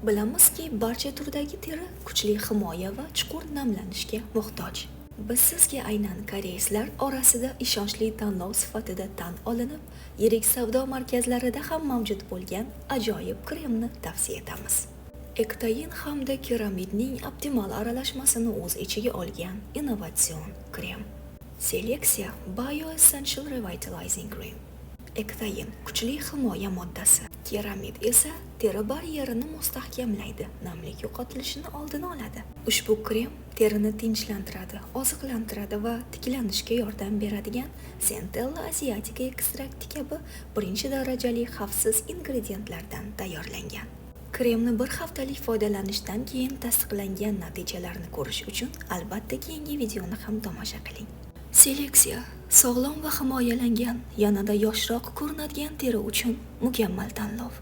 Bilamizki, barcha turdagi teri kuchli himoya va chuqur namlanishga muhtoj. Biz sizga aynan koreyslar orasida ishonchli tanlov sifatida tan olinib, yirik savdo markazlarida ham mavjud bo'lgan ajoyib kremni tavsiya etamiz. Ektoin hamda keramidning optimal aralashmasini o'z ichiga olgan innovatsion krem. Seleksiya Bio Essential Revitalizing Cream. Ektoin kuchli himoya moddasi, keramid esa teri baryerini mustahkamlaydi, namlik yo'qotilishini oldini oladi. Ushbu krem terini tinchlantiradi, oziqlantiradi va tiklanishga yordam beradigan Centella asiatica ekstrakti kabi birinchi darajali xavfsiz ingrediyentlardan tayyorlangan. Kremni bir haftalik foydalanishdan keyin tasdiqlangan natijalarni ko'rish uchun albatta keyingi videoni ham tomosha qiling. Seleksiya sog'lom va himoyalangan, yanada yoshroq ko'rinadigan teri uchun mukammal tanlov.